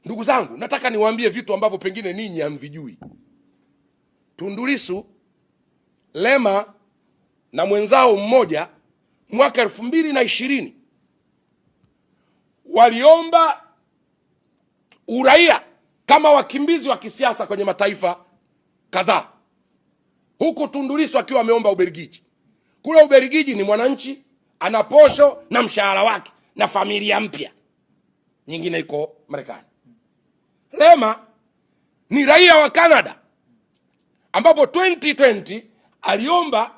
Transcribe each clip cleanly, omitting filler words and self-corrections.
Ndugu zangu, nataka niwaambie vitu ambavyo pengine ninyi hamvijui. Tundu Lissu, Lema na mwenzao mmoja mwaka 2020 waliomba uraia kama wakimbizi wa kisiasa kwenye mataifa kadhaa, huku Tundu Lissu akiwa ameomba Ubelgiji. Kule Ubelgiji ni mwananchi, ana posho na mshahara wake na familia mpya nyingine iko Marekani. Lema ni raia wa Canada, ambapo 2020 aliomba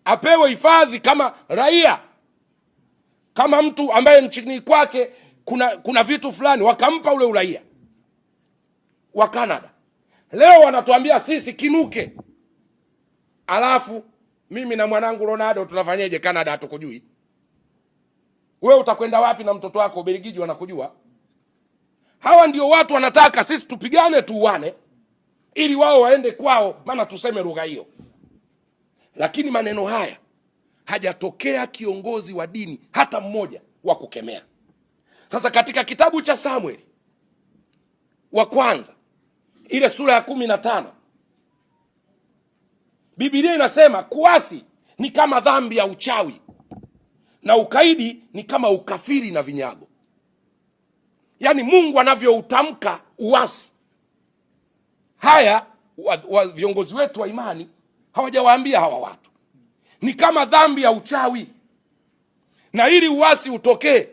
apewe hifadhi kama raia, kama mtu ambaye nchini kwake kuna vitu fulani, wakampa ule uraia wa Canada. Leo wanatuambia sisi kinuke, alafu mimi na mwanangu Ronaldo tunafanyeje? Canada hatukujui. Wewe utakwenda wapi na mtoto wako? Ubelgiji wanakujua. Hawa ndio watu wanataka sisi tupigane tuuane, ili wao waende kwao, maana tuseme lugha hiyo. Lakini maneno haya hajatokea kiongozi wa dini hata mmoja wa kukemea. Sasa katika kitabu cha Samueli wa kwanza ile sura ya 15 Biblia inasema kuasi ni kama dhambi ya uchawi na ukaidi ni kama ukafiri na vinyago. Yaani Mungu anavyoutamka uasi. Haya viongozi wetu wa imani hawajawaambia hawa watu, ni kama dhambi ya uchawi. Na ili uasi utokee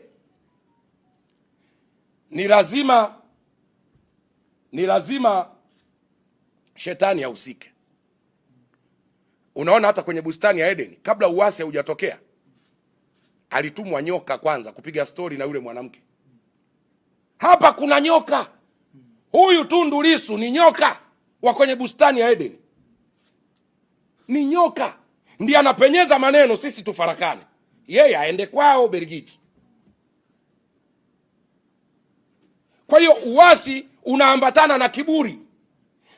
ni lazima shetani ahusike. Unaona, hata kwenye bustani ya Edeni kabla uasi haujatokea alitumwa nyoka kwanza kupiga stori na yule mwanamke. Hapa kuna nyoka, huyu Tundu Lissu ni nyoka wa kwenye bustani ya Edeni, ni nyoka ndiye anapenyeza maneno, sisi tufarakane, yeye aende kwao Belgiji. Kwa hiyo uasi unaambatana na kiburi,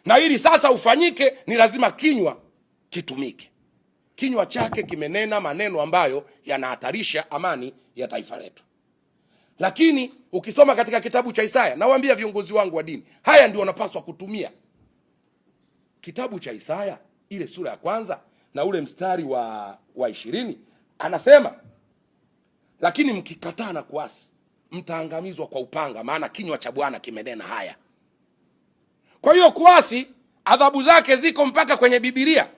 na ili sasa ufanyike ni lazima kinywa kitumike. Kinywa chake kimenena maneno ambayo yanahatarisha amani ya taifa letu. Lakini ukisoma katika kitabu cha Isaya, nawaambia viongozi wangu wa dini, haya ndio wanapaswa kutumia. Kitabu cha Isaya ile sura ya kwanza na ule mstari wa 20 anasema, lakini mkikataa na kuasi mtaangamizwa kwa upanga, maana kinywa cha Bwana kimenena haya. Kwa hiyo kuasi, adhabu zake ziko mpaka kwenye Biblia.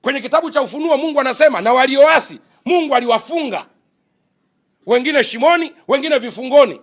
Kwenye kitabu cha Ufunuo Mungu anasema, na walioasi Mungu aliwafunga, wengine shimoni, wengine vifungoni.